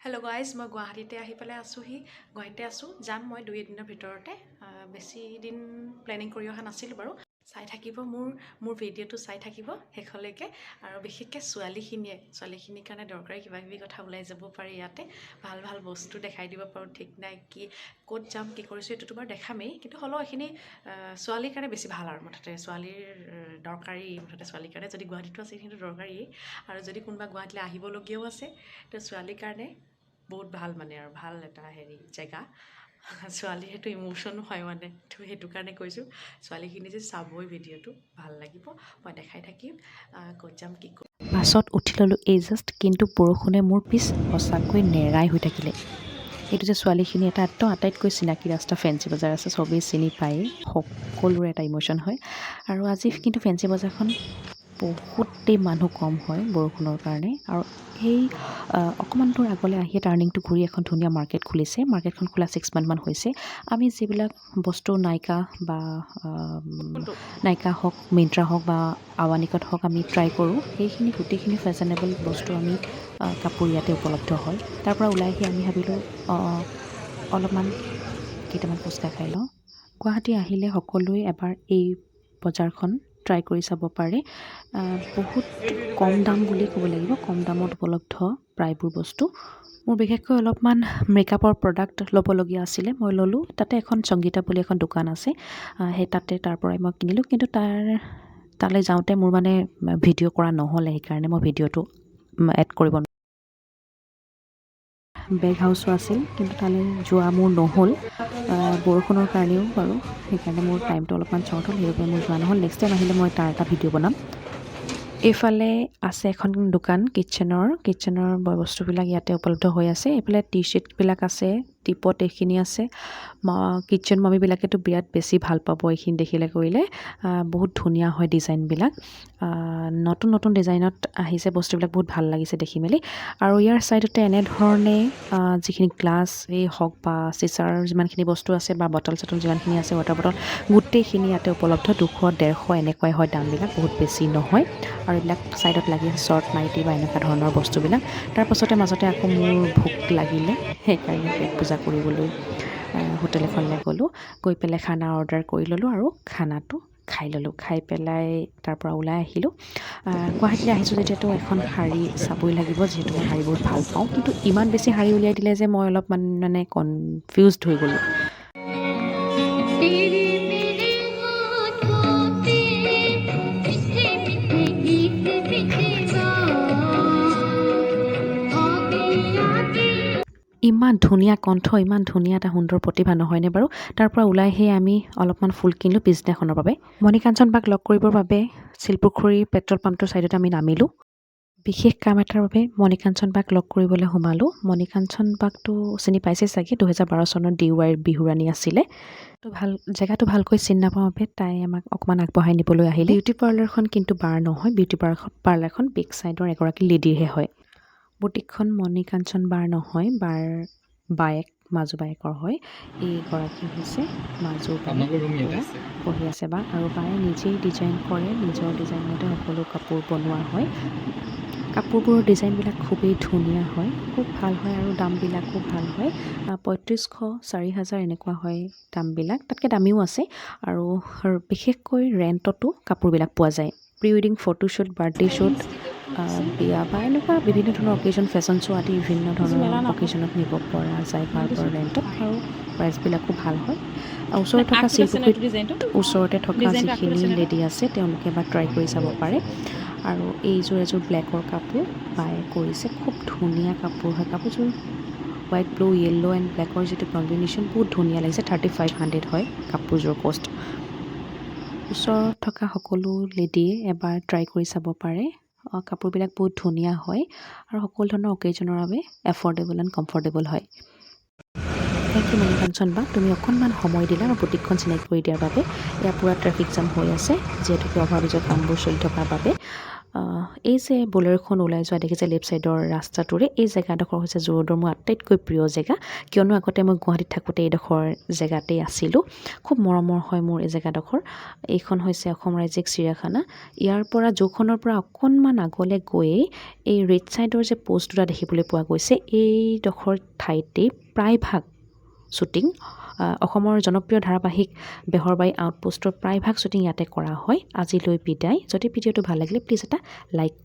Hello' guys, মই গুৱাহাটীতে আহি পেলাই আছোঁহি। গুৱাহাটীতে আছোঁ। যাম মই দুই এদিনৰ ভিতৰতে। বেছি দিন প্লেনিং কৰি অহা নাছিলোঁ বাৰু। চাই থাকিব মোৰ মোৰ ভিডিঅ'টো, চাই থাকিব শেষলৈকে। আৰু বিশেষকৈ ছোৱালীখিনিৰ কাৰণে দৰকাৰী কিবা কিবি কথা ওলাই যাব পাৰে। ইয়াতে ভাল ভাল বস্তু দেখাই দিব পাৰোঁ, ঠিক নাই। কি ক'ত যাম, কি কৰিছোঁ, এইটোতো বাৰু দেখামেই, কিন্তু হ'লেও এইখিনি ছোৱালীৰ কাৰণে বেছি ভাল। আৰু মুঠতে ছোৱালীৰ দৰকাৰী, মুঠতে ছোৱালীৰ কাৰণে যদি গুৱাহাটীতো আছে, সেইখিনিতো দৰকাৰীয়েই। আৰু যদি কোনোবা গুৱাহাটীলৈ আহিবলগীয়াও আছে, তো ছোৱালীৰ কাৰণে বহুত ভাল মানে আৰু ভাল এটা হেৰি জেগা। ছোৱালীৰ সেইটো ইম'শ্যনো হয় মানে, তো সেইটো কাৰণে কৈছোঁ, ছোৱালীখিনি যে চাবই ভিডিঅ'টো, ভাল লাগিব। মই দেখাই থাকিম ক'ত যাম, কি কৰিম। বাছত উঠি ল'লোঁ এই জাষ্ট, কিন্তু বৰষুণে মোৰ পিছ সঁচাকৈ নেৰাই হৈ থাকিলে। এইটো যে ছোৱালীখিনি এটা একদম আটাইতকৈ চিনাকি ৰাস্তা, ফেঞ্চি বজাৰ আছে, চবেই চিনি পায়েই, সকলোৰে এটা ইম'শ্যন হয়। আৰু আজি কিন্তু ফেঞ্চি বজাৰখন বহুতেই মানুহ কম হয় বৰষুণৰ কাৰণে। আৰু সেই অকণমান দূৰ আগলৈ আহিয়ে টাৰ্ণিংটো ঘূৰি এখন ধুনীয়া মাৰ্কেট খুলিছে। মাৰ্কেটখন খোলা 6 মান্থমান হৈছে। আমি যিবিলাক বস্তু নাইকা হওক, মিণ্ট্ৰা হওক বা আৱানিকত হওক আমি ট্ৰাই কৰোঁ, সেইখিনি গোটেইখিনি ফেশ্বনেবল বস্তু আমি কাপোৰ ইয়াতে উপলব্ধ হয়। তাৰ পৰা ওলাই আহি আমি ভাবিলোঁ অলপমান কেইটামান ফুচকা খাই লওঁ। গুৱাহাটী আহিলে সকলোৱে এবাৰ এই বজাৰখন ট্ৰাই কৰি চাব পাৰে। বহুত কম দাম বুলি ক'ব লাগিব, কম দামত উপলব্ধ প্ৰায়বোৰ বস্তু। মোৰ বিশেষকৈ অলপমান মেকআপৰ প্ৰডাক্ট ল'বলগীয়া আছিলে, মই ল'লোঁ। তাতে এখন সংগীতা বুলি এখন দোকান আছে, সেই তাতে তাৰ পৰাই মই কিনিলোঁ। কিন্তু তালৈ যাওঁতে মোৰ মানে ভিডিঅ' কৰা নহ'লে, সেইকাৰণে মই ভিডিঅ'টো এড কৰিব। বেগ হাউচো আছিল, কিন্তু তালৈ যোৱা মোৰ নহ'ল বৰষুণৰ কাৰণেও বাৰু। সেইকাৰণে মোৰ টাইমটো অলপমান শ্বৰ্ট হ'ল, সেইবাবে মোৰ যোৱা নহ'ল। নেক্সট টাইম আহিলে মই তাৰ এটা ভিডিঅ' বনাম। এইফালে আছে এখন দোকান কিটচেনৰ বয় বস্তুবিলাক ইয়াতে উপলব্ধ হৈ আছে। এইফালে টি শ্বীটবিলাক আছে, টিপট এইখিনি আছে। কিটচেন মামীবিলাকেতো বিৰাট বেছি ভাল পাব এইখিনি দেখিলে কৰিলে। বহুত ধুনীয়া হয় ডিজাইনবিলাক, নতুন নতুন ডিজাইনত আহিছে বস্তুবিলাক, বহুত ভাল লাগিছে দেখি মেলি। আৰু ইয়াৰ ছাইডতে এনেধৰণে যিখিনি গ্লাছেই হওক বা চিচাৰ যিমানখিনি বস্তু আছে বা বটল চটল যিমানখিনি আছে, ৱাটাৰ বটল, গোটেইখিনি ইয়াতে উপলব্ধ। 200, 150 এনেকুৱাই হয় দামবিলাক, বহুত বেছি নহয়। আৰু এইবিলাক ছাইডত লাগি আছে শ্বৰ্ট নাইটি বা এনেকুৱা ধৰণৰ বস্তুবিলাক। তাৰপাছতে মাজতে আকৌ মোৰ ভোক লাগিলে, সেইকাৰণে পেট পূজা কৰিবলৈ হোটেল এখনলৈ গ'লোঁ। গৈ পেলাই খানা অৰ্ডাৰ কৰি ল'লোঁ আৰু খানাটো খাই ল'লোঁ। খাই পেলাই তাৰ পৰা ওলাই আহিলোঁ। গুৱাহাটীলৈ আহিছোঁ যেতিয়াতো এখন শাৰী চাবই লাগিব, যিহেতু মই শাৰী বহুত ভাল পাওঁ। কিন্তু ইমান বেছি শাৰী উলিয়াই দিলে যে মই অলপমান মানে কনফিউজড হৈ গ'লোঁ। तेरे मेरे हाथों से मीठे मीठे गीत भिजवा आगे आगे। ইমান ধুনীয়া কণ্ঠ, ইমান ধুনীয়া এটা সুন্দৰ প্ৰতিভা, নহয়নে বাৰু? তাৰ পৰা ওলাই আহি আমি অলপমান ফুল কিনিলোঁ পিছদিনাখনৰ বাবে। মণিকাঞ্চন বাক লগ কৰিবৰ বাবে শিলপুখুৰী পেট্ৰল পাম্পটোৰ ছাইডতে আমি নামিলোঁ। বিশেষ কাম এটাৰ বাবে মণিকাঞ্চন বাক লগ কৰিবলৈ সোমালোঁ। মণিকাঞ্চন বাকটো চিনি পাইছেই চাগে, 2012 চনত ডি ৱাইৰ বিহুৰাণী আছিলে। তো ভাল জেগাটো ভালকৈ চিনি নাপাওঁ বাবে তাই আমাক অকণমান আগবঢ়াই নিবলৈ আহিলে। বিউটি পাৰ্লাৰখন কিন্তু বাৰ নহয়, বিউটি পাৰ্লাৰখন বেক ছাইডৰ এগৰাকী লেডিৰহে হয়। বুটিকখন মণিকাঞ্চন বাৰ নহয়, বাৰ বায়েক, মাজু বায়েকৰ হয়। এইগৰাকী হৈছে মাজু বায়েক। আপোনালোকৰ ৰুম ইয়াতে এয়া আছে? বহি আছে বা। আৰু বায়ে নিজেই ডিজাইন কৰে, নিজৰ ডিজাইন মতে সকলো কাপোৰ বনোৱা হয়। কাপোৰবোৰৰ ডিজাইনবিলাক খুবেই ধুনীয়া হয়, খুব ভাল হয় আৰু দামবিলাকো ভাল হয়। 3500, 4000 এনেকুৱা হয় দামবিলাক, তাতকৈ দামীও আছে। আৰু বিশেষকৈ ৰেণ্টতো কাপোৰবিলাক পোৱা যায়। Pre wedding photoshoot, birthday shoot, বিয়া বা এনেকুৱা বিভিন্ন ধৰণৰ অকেজন, ফেশ্বন শ্ব' আদি বিভিন্ন ধৰণৰ অকেজনত নিব পৰা যায় বাৰ পৰা ৰেণ্টত আৰু প্ৰাইচবিলাকো ভাল হয়। আৰু ওচৰত থকা শিলপুখুৰীত ওচৰতে থকা যিখিনি লেডি আছে, তেওঁলোকে এবাৰ ট্ৰাই কৰি চাব পাৰে। আৰু এইযোৰ এযোৰ ব্লেকৰ কাপোৰ বায়ে কৰিছে, খুব ধুনীয়া কাপোৰ হয়। কাপোৰযোৰ হোৱাইট, ব্লু, য়েল্ল' এণ্ড ব্লেকৰ যিটো কম্বিনেশ্যন, বহুত ধুনীয়া লাগিছে। 3500 হয় কাপোৰযোৰ কষ্ট। ওচৰত থকা সকলো লেডিয়ে এবাৰ ট্ৰাই কৰি চাব পাৰে। কাপোৰবিলাক বহুত ধুনীয়া হয় আৰু সকলো ধৰণৰ অকেজনৰ বাবে এফৰ্ডেবল এণ্ড কমফৰ্টেবল হয়। Thank U Monikanchan বা, তুমি অকণমান সময় দিলা আৰু বুটিকখন চিনাকি কৰি দিয়াৰ বাবে। এয়া পূৰা ট্ৰেফিক জাম হৈ আছে, যিহেতুকে অভাৰব্ৰিজৰ কামবোৰ চলি থকাৰ বাবে। এই যে বলেৰোখন ওলাই যোৱা দেখিছে লেফ্ট ছাইডৰ ৰাস্তাটোৰে, এই জেগাডোখৰ হৈছে জোৰডৰ মোৰ আটাইতকৈ প্ৰিয় জেগা। কিয়নো আগতে মই গুৱাহাটীত থাকোঁতে এইডোখৰ জেগাতেই আছিলোঁ। খুব মৰমৰ হয় মোৰ এই জেগাডোখৰ। এইখন হৈছে অসম ৰাজ্যিক চিৰিয়াখানা। ইয়াৰ পৰা জুখনৰ পৰা অকণমান আগলৈ গৈয়েই এই ৰেড ছাইডৰ যে প'ষ্ট দুটা দেখিবলৈ পোৱা গৈছে, এইডোখৰ ঠাইতেই প্ৰায়ভাগ শ্বুটিং, অসমৰ জনপ্ৰিয় ধাৰাবাহিক বেহৰবাৰী আউটপোষ্টৰ প্ৰায়ভাগ শ্বুটিং ইয়াতে কৰা হয়। আজিলৈ বিদায়। যদি ভিডিঅ'টো ভাল লাগিলে, প্লিজ এটা লাইক।